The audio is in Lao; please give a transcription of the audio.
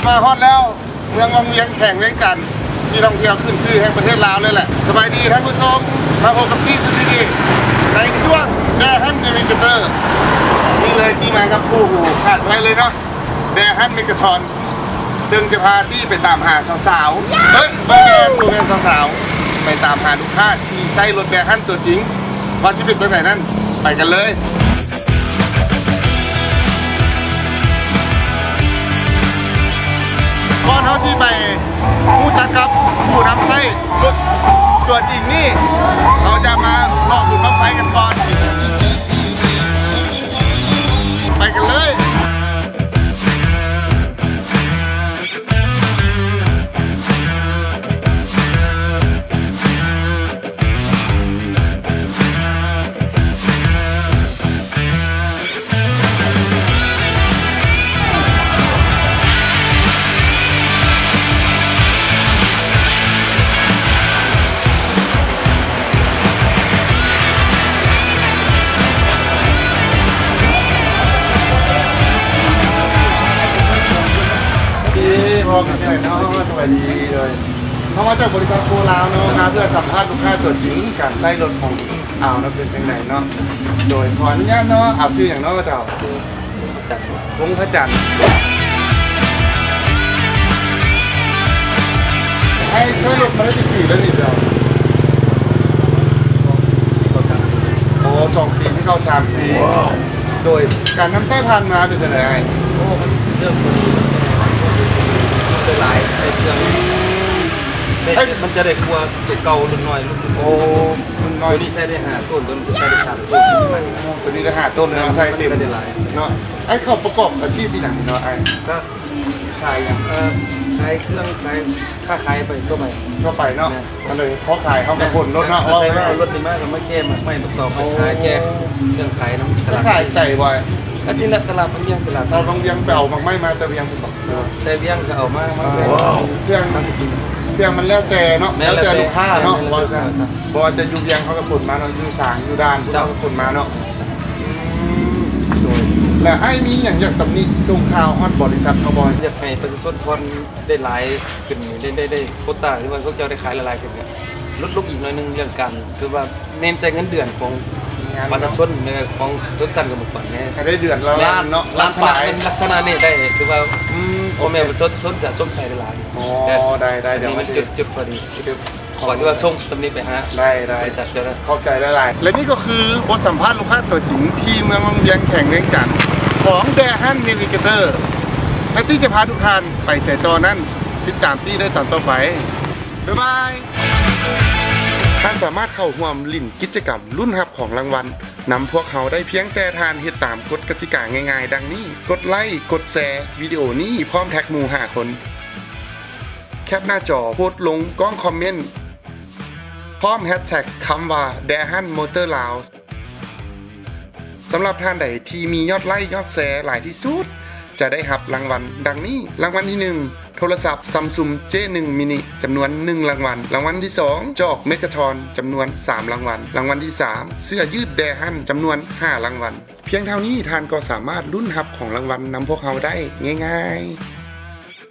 ມາຮອດແລ້ວ ເມືອງວັງວຽງ ແຂວງວຽງຈັນ ທີ່ທ່ອງທ່ຽວຂຶ້ນຊື່ແຫ່ງປະເທດລາວເລີຍແຫຼະ. ສະບາຍດີທ່ານຜູ້ຊົມ, ມາພົບກັບປີ້ສຸດທີ່ດີໃນຊ່ວງ Dare Hunt Navigator ນີ້ເລີຍ, ປີ້ມາກັບຄູ່ຫູຂາດບໍ່ໄດ້ເລີຍເນາະ Dare Hunt Megatron ເຊິ່ງຈະພາປີ້ໄປຕາມຫາສາວໆ ເອີຍ ບໍ່ແມ່ນ ບໍ່ແມ່ນສາວໆ ໄປຕາມຫາລູກຄ້າທີ່ໃຊ້ລົດ Dare Hunt ຕົວຈິງ. ວ່າຊິເປັນຈັ່ງໃດນັ້ນ ໄປກັນເລີຍ. ກ່ອນເຮົາຊິໄປຮູ້ຈັກກັບຜູ້ນຳໃຊ້ລົດຕົວຈິງນີ້ ເຮົາຈະມາເລາະບຸນບັ້ງໄຟກັນກ່ອນ. ໄປກັນເລີຍ. ເອີ ພໍກັນເລີຍເນາະ ສະບາຍດີເລີຍ. ເຮົາມາຈາກບໍລິສັດໂກລາວເນາະ ມາເພື່ອສຳພາດລູກຄ້າຕົວຈິງ ການໃຊ້ລົດຂອງອາວເນາະ ເປັນຈັ່ງໃດເນາະ. ໂດຍ ຂໍອະນຸຍາດເນາະ ອາວຊື່ຫຍັງເນາະເຈົ້າ? ຊື່ ວົງພະຈັນ ວົງພະຈັນ. ອ້າຍໃຊ້ລົດມາໄດ້ຈັກປີແລ້ວນີ້ເຈົ້າ? ສອງປີ ເຂົ້າສາມປີ. ອໍ ສອງປີ ຊິເຂົ້າສາມປີ. ໂດຍ ການນຳໃຊ້ຜ່ານມາເປັນຈັ່ງໃດອ້າຍ? ໂອ້ ມັນເລື່ອງມັນ ມັນໄດ້ຫຼາຍ ໃຊ້ເຄື່ອງ ເອີຍ ມັນຈະໄດ້ກວ່າຕົວເກົ່າລຸ້ນນ້ອຍ ລຸ້ນ ໂອ້ ລຸ້ນນ້ອຍ ຕົວນີ້ໃຊ້ໄດ້ຫ້າໂຕນ ຕົວນີ້ໃຊ້ໄດ້ສາມໂຕນ. ໂອ້ ຕົວນີ້ໄດ້ຫ້າໂຕນເນາະ ໃຊ້ເຕັມ ມັນຈະໄດ້ຫຼາຍເນາະ. ອ້າຍເຂົ້າປະກອບອາຊີບອີ່ຫຍັງເນາະອ້າຍ? ກໍຂາຍຫຍັງ? ເອີ ຂາຍເຄື່ອງ ຂາຍ ຄ້າຂາຍໄປທົ່ວໄປ ທົ່ວໄປເນາະ. ແມ່ນ ອັນໃດພໍຂາຍເຮົາກໍຂົນລົດເນາະ. ແມ່ນ ເອົາລົດນີ້ມາກໍມາແກ່ໝາກໄມ້ ມາຕອກ ໄປຂາຍແກ່ເຄື່ອງຂາຍນຳຕະຫຼາດ. ຂາຍໄກບໍ່? ອັນນີ້ນະ ຕະຫຼາດວັງວຽງ ຕະຫຼາດ ເອົາວັງວຽງ ໄປເອົາໝາກໄມ້ມາແຕ່ວຽງພຸ້ນບໍ? ແຕ່ວຽງກໍເອົາມາ ເຄື່ອງ ເຄື່ອງມັນແລ້ວແຕ່ເນາະ ແລ້ວແຕ່ລູກຄ້າເນາະ. ບໍ່ວ່າຈະຢູ່ວຽງເຮົາກໍຂົນມາເນາະ ຢູ່ສາງ ຢູ່ດ່ານ ເຈົ້າ ເຮົາກໍຂົນມາເນາະ. ອືມ ໂດຍ ແລ້ວອ້າຍມີຫຍັງຢາກຕຳໜິສົ່ງຂ່າວຮອດບໍລິສັດເຮົາບໍ່? ຢາກໃຫ້ປະຊາຊົນຜ່ອນ ໄດ້ຫຼາຍຂຶ້ນ ໄດ້ ໄດ້ ໄດ້ໂຄຕ້າ ຫຼືວ່າພວກເຈົ້າໄດ້ຂາຍຫຼາຍໆຂຶ້ນ ກໍຫຼຸດລົງອີກໜ້ອຍໜຶ່ງ ເລື່ອງການ ຄືວ່າແມ່ນໃຊ້ເງິນເດືອນຂອງປະຊາຊົນ ຂອງຊົນຊັ້ນກຳມະກອນແດ່ ໃຫ້ໄດ້ເດືອນລະລ້ານເນາະ ລ້ານປາຍ. ລັກສະນະນີ້ໄດ້ ຄືວ່າ ອືມ ໂອເຄ ພໍ່ແມ່ປະຊາຊົນຈະຊົມໃຊ້ໄດ້ຫຼາຍ. ອໍ ໄດ້ ໄດ້ ໄດ້ ດຽວມັນຈຸດ ຈຸດພໍດີ ຄື ຂໍທີ່ວ່າສົ່ງຕຳໜິໄປຫາ ໄດ້ ໄດ້ ບໍລິສັດເຈົ້າເດີ ຂອບໃຈຫຼາຍໆ. ແລະນີ້ກໍຄືບົດສຳພາດລູກຄ້າຕົວຈິງທີ່ເມືອງວັງວຽງ ແຂວງວຽງຈັນ ຂອງ Dare Hunt Navigator ແລະຕິຈະພາທຸກທ່ານໄປໃສຕໍ່ນັ້ນ ຕິດຕາມຕິໄດ້ຕອນຕໍ່ໄປ. ບາຍບາຍ. ທ່ານສາມາດເຂົ້າຮ່ວມຫຼິ້ນກິດຈະກຳລຸ້ນຮັບຂອງລາງວັນນຳພວກເຮົາໄດ້ ພຽງແຕ່ທ່ານເຮັດຕາມກົດກະຕິກາງ່າຍໆ ດັ່ງນີ້: ກົດໄລ, ກົດແຊວິດີໂອນີ້ ພ້ອມແທັກໝູ່ຫ້າຄົນ. ແຄປໜ້າຈໍໂພສລົງກ້ອງຄອມເມັນ ພ້ອມແຮັດແທັກຄຳວ່າ Dare Hunt Motor Laos. ສຳລັບທ່ານໃດທີ່ມີຍອດໄລ ຍອດແຊຫຼາຍທີ່ສຸດ ຈະໄດ້ຮັບລາງວັນດັ່ງນີ້: ລາງວັນທີໜຶ່ງ ໂທລະສັບ Samsung J ໜຶ່ງ mini ຈຳນວນໜຶ່ງລາງວັນ, ລາງວັນທີສອງ ຈອກ Megatron ຈຳນວນສາມລາງວັນ, ລາງວັນທີສາມ ເສື້ອຍືດ Dare Hunt ຈຳນວນຫ້າລາງວັນ. ພຽງເທົ່ານີ້ທ່ານກໍສາມາດລຸ້ນຮັບຂອງລາງວັນນຳພວກເຮົາໄດ້ງ່າຍໆ.